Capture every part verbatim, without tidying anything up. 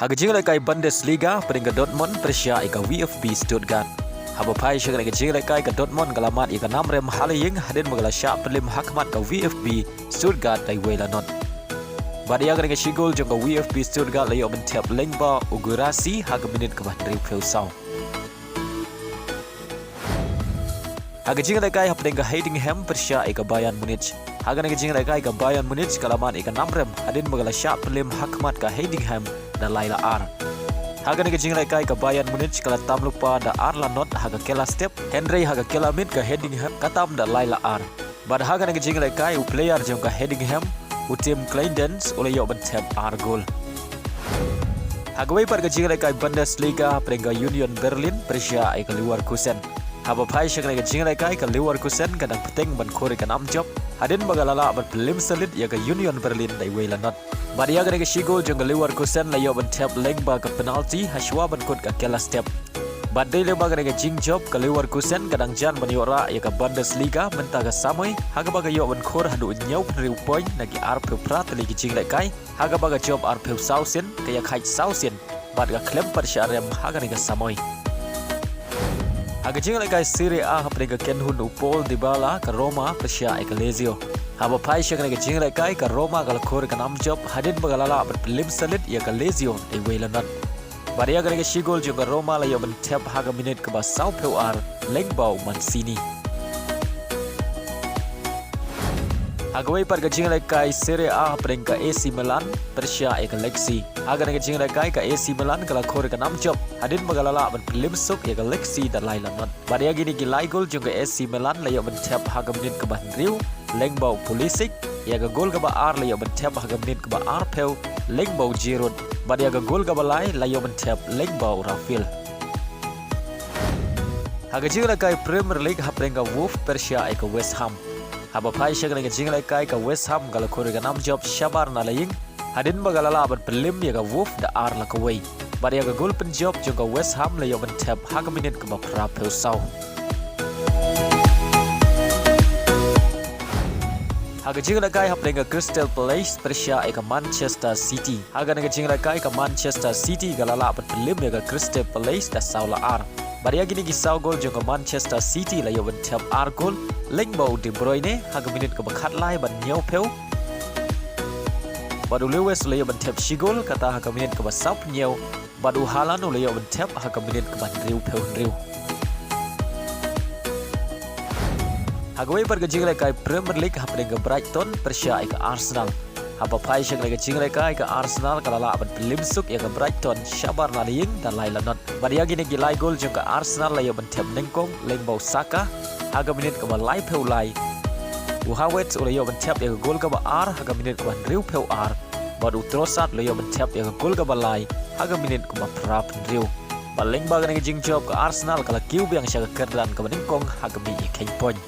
Ha ka jinglehkai Bundesliga, pyrshah ka Dortmund pyrshah ïa ka VfB Stuttgart. Haba phai sha kane ka jinglehkai ka Dortmund ka la mad ïa ka namrem ha la ïing hadien ba ka la shah pynrem hakhmat ka VfB Stuttgart da iwei la not. Bad ïa kane ka shi gol jong ka VfB Stuttgart la ïoh ban thep lyngba u Guirassy ha ka minit kaba hynriewphew saw. Ha ka jinglehkai hapdeng ka Heidenheim pyrshah ïa ka Bayern Munich. Ha kane ka jinglehkai ka Bayern Munich ka la mad ïa ka namrem hadien ba ka la shah pynrem hakhmat ka Heidenheim da lai la ar. Ha kane ka jinglehkai ka Bayern Munich ka la tam lypa da ar la not ha ka kylla step, hynrei ha ka kylla miet ka Heidenheim ka tam da lai la ar. Bad ha kane ka jinglehkai u player jong ka Heidenheim, u Tim Kleindienst, u la ïoh ban thep ar gol. Ha kawei pat ka jinglehkai Bundesliga, hapdeng ka Union Berlin pyrshah ïa ka Leverkusen. Haba phai sha kane ka jinglehkai ka Leverkusen ka dang bteng ban khur ïa ka nam jop hadien ba ka la lah ban pynrem sha lut ïa ka Union Berlin da iwei la not. Bad ïa kane ka shi gol jong ka Leverkusen la ïoh ban thep lyngba ka penalty hashwa ban kut ka kylla step. Bad dei lyngba kane ka jingjop ka Leverkusen ka dang jan ban ïoh rah ïa ka Bundesliga mynta ka samoi, ha kaba ka ïoh ban khur haduh hynñiewphew hynriew point na ki arphew phra tylli ki jinglehkai, ha kaba ka jop arphew saw sien, ka ïakhaid saw sien, bad ka khlem pat shah rem ha kane ka samoi. Ha ka jinglehkai Serie A, hapdeng ka kynhun u Paulo Dybala, ka Roma pyrshah ïa ka Lazio. Haba phai sha kane ka jinglehkai ka Roma ka la khur ïa ka nam jop hadien ba ka la lah ban pynrem sha lut ïa ka Lazio da iwei la not. Bad ïa kane ka shi gol jong ka Roma la ïoh ban thep ha ka minit kaba sawphew ar lyngba u Mancini. Ha kawei pat ka jinglehkai Serie A, hapdeng ka AC Milan pyrshah ïa ka Lecce. Ha kane ka jinglehkai ka AC Milan ka la khur ïa ka nam jop hadien ba ka la lah ban pynrem suk ïa ka Lecce da lai la not. Bad ïa kine ki lai gol jong ka AC Milan la ïoh ban thep ha ka minit kaba hynriew lyngba u Pulisic, ïa ka gol kaba ar la ïoh ban thep ha ka minit kaba arphew lyngba u Giroud, bad ïa ka gol kaba lai la ïoh ban thep lyngba u Rafinha. Ha ka jinglehkai Premier League, hapdeng ka Wolves pyrshah ïa ka West Ham. Haba phai sha kane ka jinglehkai ka West Ham ka la khur ïa ka nam jop shabar na la ïing hadien ba ka la lah ban pynrem ïa ka Wolves da ar la kawei. Bad ïa ka gol pynjop jong ka West Ham la ïoh ban thep ha ka minit kaba phraphew saw. Ha ka jinglehkai, hapdeng ka Crystal Palace pyrshah ïa ka Manchester City. Ha kane ka jinglehkai ka Manchester City ka la lah ban pynrem ïa ka Crystal Palace da saw la ar. Bad ïa kine ki saw gol jong ka Manchester City la ïoh ban thep ar gol lyngba u De Bruyne ha ka minit kaba khatlai bad hynñiewphew. Bad u Lewis u la ïoh ban thep shi gol, kata ha ka minit kaba sawphew hynñiew. Bad u Haaland u la ïoh ban thep ha ka minit kaba hynriewphew hynriew. Ha kawei pat ka jinglehkai Premier League, hapdeng ka Brighton pyrshah ïa ka Arsenal. Haba phai sha kane ka jinglehkai ka Arsenal ka la lah ban pynrem suk ïa ka Brighton shabar na la ïing da lai la not. Bad ïa kine ki lai gol jong ka Arsenal la ïoh ban thep nyngkong lyngba u Saka ha ka minit kaba laiphew lai. U Havertz u la ïoh ban thep ïa ka gol kaba ar ha ka minit kaba hynriewphew ar. Bad u Trossard u la ïoh ban thep ïa ka gol kaba lai ha ka minit kaba phraphew hynriew. Bad lyngba kane ka jingjop ka Arsenal ka la kiew biang sha ka kyrdan kaba nyngkong ha ka mih ïa ka point.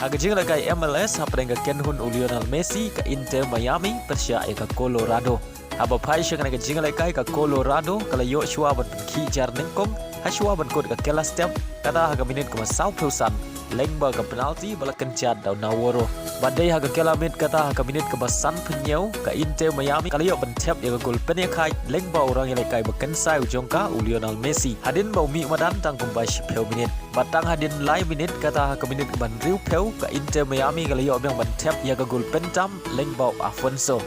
Ha ka jinglehkai M L S, hapdeng ka kynhun u Lionel Messi, ka Inter Miami pyrshah ïa ka Colorado. Haba phai sha kane ka jinglehkai ka Colorado ka la ïoh shuwa ban pynkhih jar nyngkong hashwa ban kut ka kylla step, kata ha ka minit kaba sawphew san lyngba ka penalty ba la kynjat da u Navarro. Bad dei ha ka kylla miet, kata ha ka minit kaba sanphew hynñiew, ka Inter Miami ka la ïoh ban thep ïa ka gol pynïakhaid lyngba u rangïalehkai ba kynsai u jong ka u Lionel Messi hadien ba u mih madan tang kumba shiphew minit. Bad tang hadien lai minit, kata ha ka minit kaba hynriewphew, ka Inter Miami ka la ïoh biang ban thep ïa ka gol pyntam lyngba u Alfonso.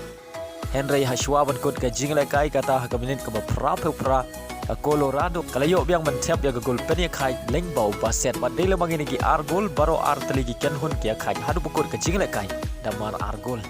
Hynrei hashwa ban kut ka jinglehkai, kata ha ka minit kaba phraphew phra, ka Colorado ka la ïoh biang ban thep ïa ka gol pynïakhaid lyngba u Bassett. Bad dei lyngba kine ki ar gol baroh ar tylli ki kynhun ki ïakhaid haduh ba kut ka jinglehkai da mar ar gol.